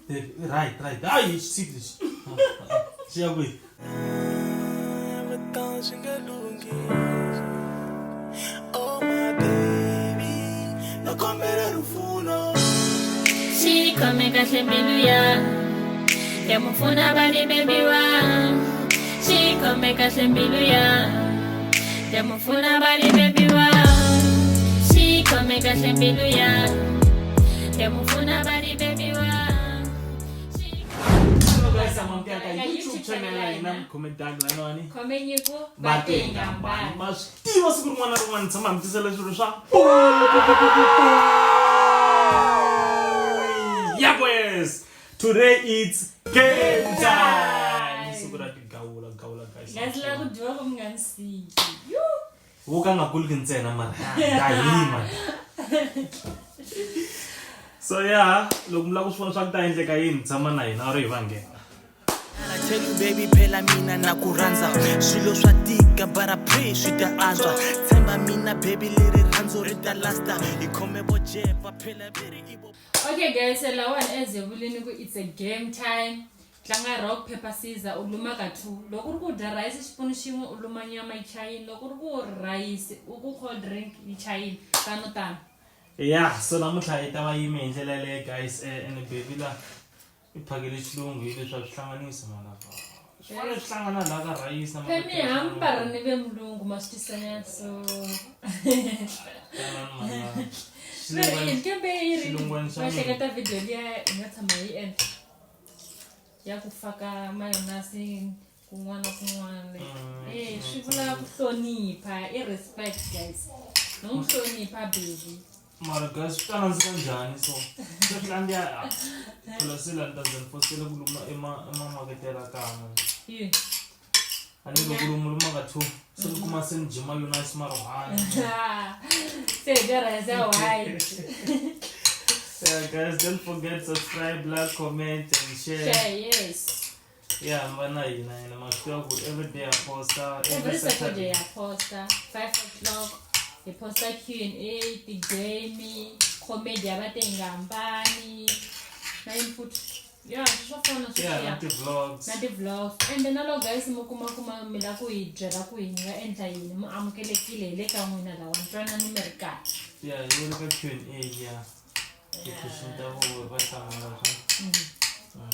Right, right. Hayi, xi lexi. Xi ya kwihi? Swi nge lunghi. Oh my baby, na kombela rifuno. Xi khome kahle mbilu ya ya mupfuna va ni bebiwa. Xi khome kahle mbilu ya ya mupfuna va ni bebiwa. Xi khome kahle mbilu ya ya mupfuna va ni bebiwa. Xi Hello guys, I'm Amkela ka YouTube channel ya hina Khome Doug laniwani. khome nyiko Vatenga mbani. Ma swi tiva siku rin'wana na rin'wana ni tshama mi tisela swilo swa Yeah boys. Today it's game time. Siku ra tigawula gawula guys. Guys, la ku dyiwa ku mi nga ni siki. Wo ka nga kuliki ntsena mara ta hima. So yeah, loko mi lava ku swi vona swa ku ta endleka yini tshama na hina ri hi va nghena. I tell you baby phela mina na ku rhandza swilo swa tika but I pray swi ta antswa tshemba mina baby leri rhandzu ri ta lasta hi khome vo jepa phela veri i vo Okay guys, so lawani as hi vulini ku it's a game time. Tlanga rock paper scissor u luma ka two. Loko ku ri ku dya rhayisi xipunu xin'we u luma nyama yi chayini, loko ku ri ku rhayisi u ku cold drink yi chayini, tano tano. Yeah, so namuntlha yi ta va yime hi ndlela yaleyo guys ene baby la i phakele xilungu hi leswi a swi hlanganisi malava swi fanele swi hlangana laha ka rhayisi na Phela mi hambara ni ve mulungu ma swi twisanyana so. Ve ri kambe yi ri Xilungwani xa va mina. hleketa video liya hi nga tshama hi endla ya ku faka mayonasi kun'wana na kun'wana eh swi vula ku hlonipha i respect guys no n'wi hlonipha baby mara guys swi ta nandzika njhani so se swi landziya phela se la ni ta ze ni fositele ku luma emamakete la kan'we yini a ni loko lumu luma ka two se ni kuma se ni dye mayonasi ma ri one se hi dya rhayisi ya white Yeah, guys, don't forget subscribe, like, comment, and share. share yes Yeah, mi va na hina hina ma swi tiva ku every day I posta every Saturday ya posta 5 o'clock hi posta Q&A ti-game comedy ya vatengambani na input ya swo fana na Yeah, na sweswiya ti-vlogs. Na ti-vlogs ende na loko guys mi kuma kuma mi lava ku hi byela ku hi nga endla yini mi amukelekile hi le ka n'wina lawani twanani mi ri kahle. Yeah, yi le ka Q&A yeah. Ti-question ta voho va hlamula swa.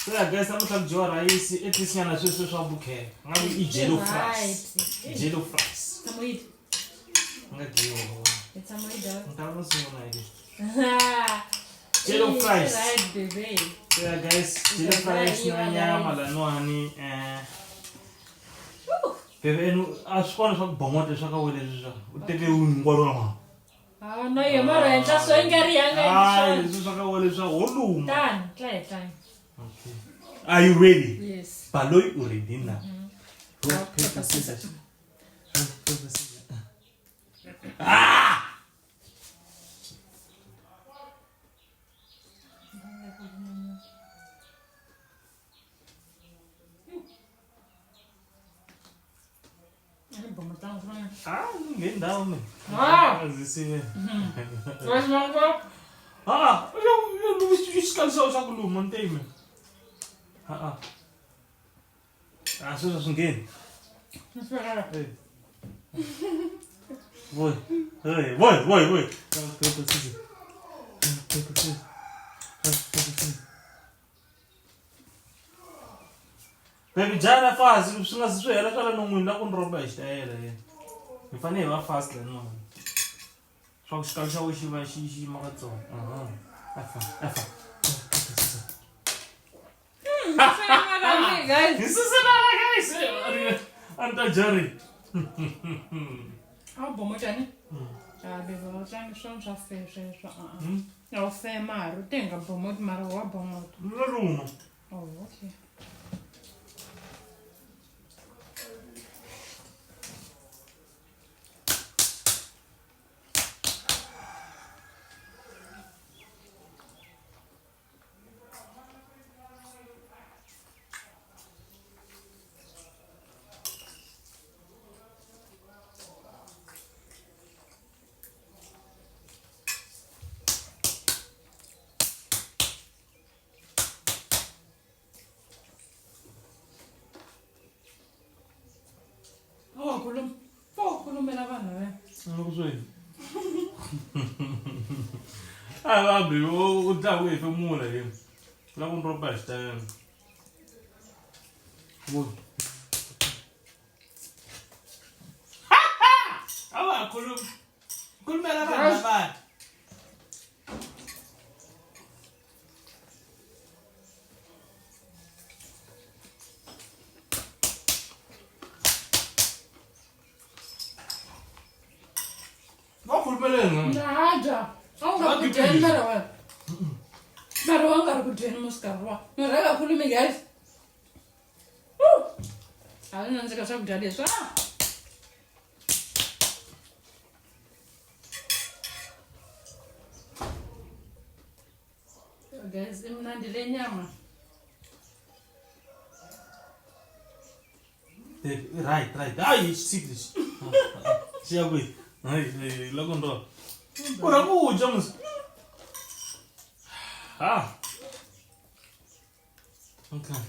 So yeah guys, namuntlha ku dyiwa rhayisi at least nyana sweswi swa bukhela. Nga ku i jello fries. Right. Jello fries. Tshama u yi dya. Nga dyiwa. Hi tshama u yi dya. Nkarhi wo sungula hi leswi. Jello fries. Right, baby. So yeah guys, jello fries na nyama laniwani eh Bebe enu a swi kona swa ku bongote swa ka wena leswi swa u teke hinkwaro ma. Ah, no yo mara endla swo i nga ri yanga Hayi leswi swa ka wena leswi ho luma. Tani, tla hi tlangi. Okay. Are you ready? Yes. Baloyi u ready na? Rock paper scissors. Rock paper scissors. Ah! Ah, ngendawo mina. Ah! Azisiwe. Ah! Ah, xikalo xa ku luma ntime. Ah ah. Ah, sweswo swi ngheni. Hey. Voi. Hey, voi, voi, voi. Rock, paper, scissors. Rock, paper, scissors. Rock, paper, scissors. Baby jana fast swi nga swi hela swa la non'wini la ku ni rhomba hi xitayele yena. Hi fanele hi va fast la non'wini. Swa ku xikalo xa wena xi va xi xi yima katsongo. Aha. Afa, afa. Guys. Hi suselana guys. A ni ta jari. A wu bomotani? Ah, baby, a wu tlangi swona swa fe sweswo. Ah, ah. A wu fe mara u te nga bomoti mara wa bomota. Ni lo luma. Oh, okay. khuluma fo u khulumela vanhu wena Ni ku swi a va bi u dlaya ku hefemula yini la ku ni ropa hi xitayele a va ha khulumi khulumela vanhu lavaya. Va khulumeleni. Na ha dya a wu nga ri ku dyeni mara wena mara wa nga ri ku dyeni musikarhi wa mi rhanga khulumi guys. A swi nandzika swakudya leswi a. Guys, imnandi le nyama. Right, right. Hayi, xi lexi. Xi ya kwihi? Hayi, loko ndo. U rhanga u dya musi. Ha. Okay.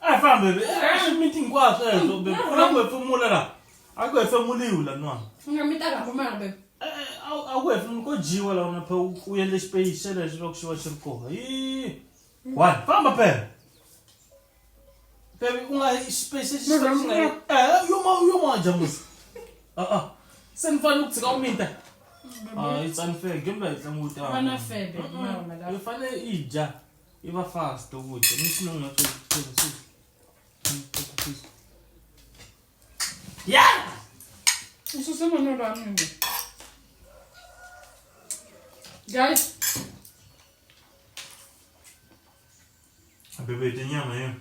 A hi fambi baby. A swi miti hinkwaswo sweswo baby. U la ku hefemula la. A ku hefemuliwi la nwana. U nga mi ta rhambu mara baby. A ku hefemuli ko dyiwa la na phe u endle xipeyisi xelexo loko xi va xi ri kona. Hi. One, famba phela. Baby u nga xipeyisi xi nga eh yo ma yo ma dya musi. Ah ah. Se ni fanele ku tshika u minta. Ah, it's unfair. Game la yi tlangiwa tano. Va na fair baby, mara mara. U fanele i dya. I va fast ku dya. Ni xin'wana nga swi. Yeah! U suse manolo wa mina. Guys, Baby, tinyama yini?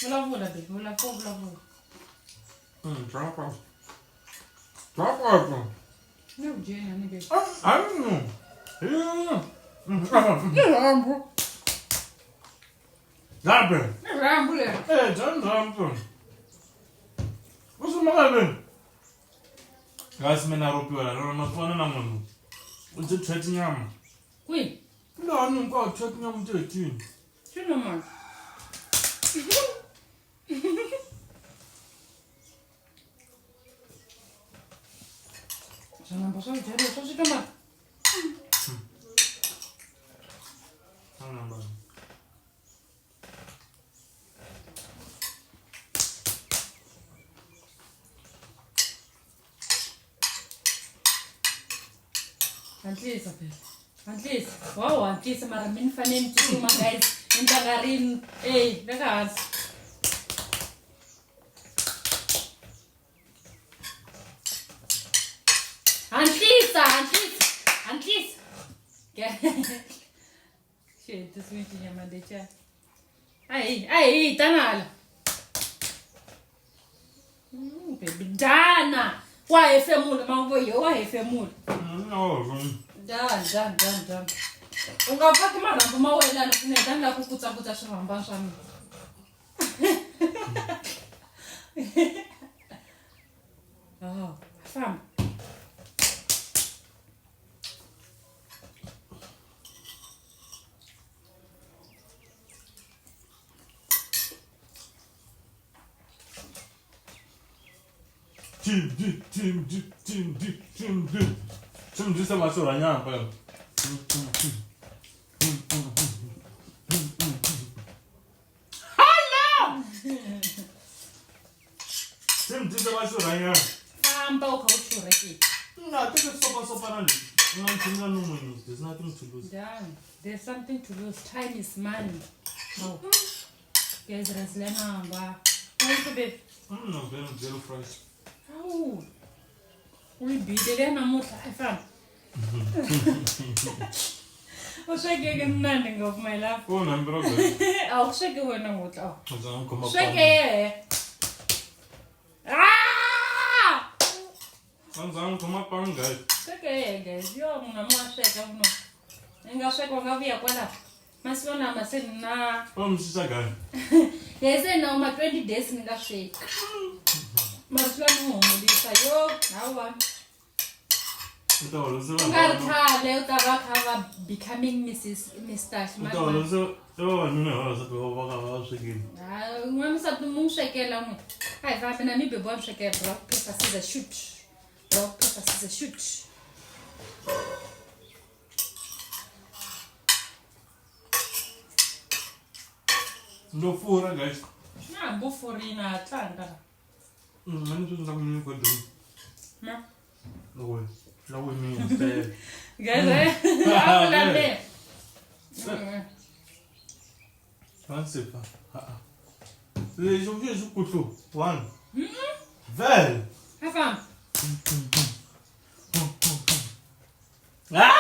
Vulavula baby, vulavula, vulavula. Drop off. Drop off. Ni ku dyeni ani baby. Yeah. I rhambu. Gabe. I rhambu leri. Eh, John Rambo. What's the matter? Guys, mina ropiwa la rona fana na munhu. U ndzi thya tinyama. Kwihi? Laha ni hinkwawo thya tinyama ti hetini. Swi normal. Swa namba swakudya leswi swa swi twa mara. Hatlisa phela. Hatlisa. Wow, hatlisa mara mi ni fanele ni tsutsuma guys. Ni tlanga rini? Ey, veka hansi. Hatlisa, hatlisa, hatlisa. Xi hetisiwe xinyama lexiya. Ahi, ahi, tana hala. Baby, dyana. Wa hefemula, mangvo yo wa hefemula. Dyan, dyan, dyan, dyan. U nga faki marhambu ma wena loko ni heta ni lava ku kutsakutsa swirhambana swa mina. Oh, famba. Team D, Team D, Team D, Team D. Team D se masurha nyama phela. Hala! Team D se masurha nyama. Famba u kha u xurha ke. Nga teke sopa sopa na leswi. U nga nchumu na non'wini. There's nothing to lose. Done. There's something to lose. Time is money. Oh. Guys, razilanamba. Thank you, babe. No, very, very fresh. Hawu. U yi bile leya namuntlha a yi famba. U swekeke mnandi ngopfu my love. Ku na mbiro A wu sweke wena ngopfu. Awu. Ndzi khoma. Sweke yehe. Ah! Ndzi khoma panga guys. Sweke yehe guys. Yo munhu a wa sweka vuno. Ni nga sweka u nga vuya kwala. Masiku lama se ni na U mi xisa guys. ye se na uma 20 days ni nga sweki. Mara swi la ni humulisa yo hawa. U ta holovisa Ku nga ri khale u ta va kha va becoming Mrs Mr U ta holovisa i vavanuna hi vavasati va va ka va swekile. N'wansati mu n'wi swekela n'wi. A hi fambi na mi bebe wa mi swekela rock paper scissors shoot. Rock paper scissors shoot. Ndo furha guys. Na hambi u furini ha tlanga la. A ni swi endla ku yini kodwa. Ma. Loko loko mi style. Guys, a vula me. Vansipa. Ha. Lexi u xi kutlu. One. Vele. A famba. Ah!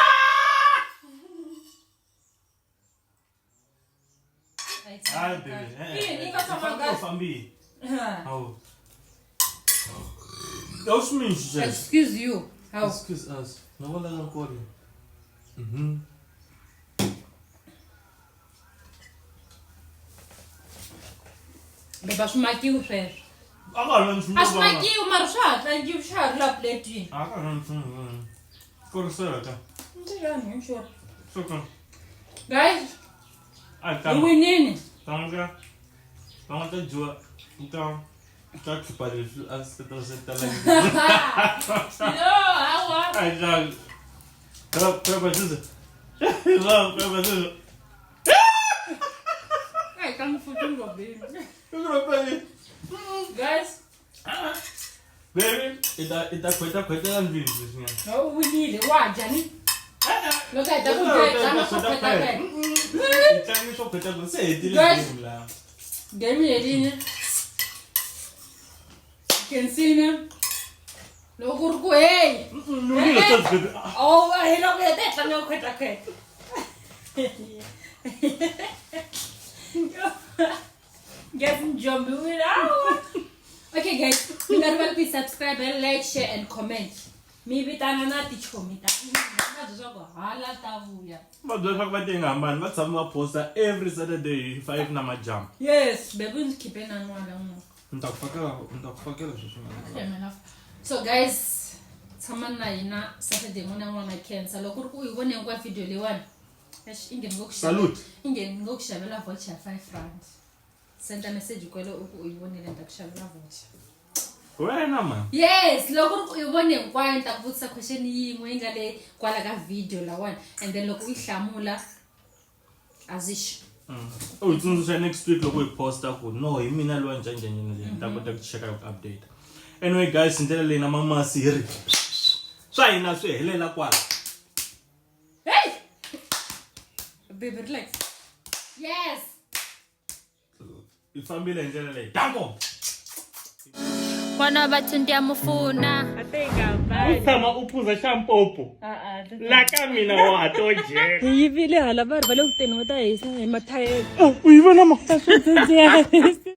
Hayi baby. Yini, yi nga tshama U fambile. Hawu. Awusimishi sweswo. Excuse you. How? Excuse us. Na vona la kona. Beba swi makiwi sweswo. A ka ha ri nchumu. A swi makiwi mara swa ha tlangiwi swa ha ri la puletini. A ka ha ri nchumu. Korisela ka. Ndzi yani hi sure. Suka. Guys, A hi ta. winini. Tanga. Va nga ta dyiwa ta ta khipa leswi a swi ta swi tala. No, hawa. A ta. Rock paper scissors. Rock paper scissors. Ai, tá no futuro, baby. Baby, Guys, i ta i ta khweta khwetela ndlwini sweswinyana. no winile wa dya ni. Loko hi ta ku dya hi tlanga swo khweta-khweta. Hi tlangi swo khweta se hetile Guys. game laha. Game herile. Khensile. Loko ku ri ku hey. Ni winile sweswi baby. Oh, hi loko hi ta hi tlanga ku khweta-khweta. Guys, njombiwile. Awa. Okay guys, mi nga rivali ku yi subscribe, like, share and comment. Mi vitana na tichomi ta va bya swa ku hala ta vuya. Va byela leswaku va tinga hambani va tshama va posta every Saturday hi 5 namadyambu. Yes, baby ndzi khipe na n'wana n'wana. Ni ta ku fakela ni ta ku fakela sweswinyana. So guys, tshama na hina Saturday n'wana n'wana cancer. Loko ku ri ku u yi vone hinkwayo video leyiwani, eish i nge ni ngo ku Salute. i nge ni ngo ku xavela voucher ya 5 rand. Senda message kwele u ku u yi vonile ni ta ku xavela voucher. Wena man. Yes, loko ku ri ku u yi vone hinkwayo ni ta ku vutisa question yin'we yi nga le kwala ka video lawani and then loko u yi hlamula azixo. U hi tsundzuxa next week loko hi posta ku no hi mina lowa njhani njhani ni ta kota ku cheka ku update. Anyway guys, hi ndlela leyi na mamasi hi ri swa hina swi helela kwala. Hey! Baby, relax. Yes. Hi fambile hi ndlela leyi. Danko. N'wana va ndiyamufuna. U tshama u phuza xampopo. La ka mina wa ha to dyela. Hi yivile hala va ri va le ku teni va ta hisa hi mathayere. U yi vona ma. Swa swidzidziharisi.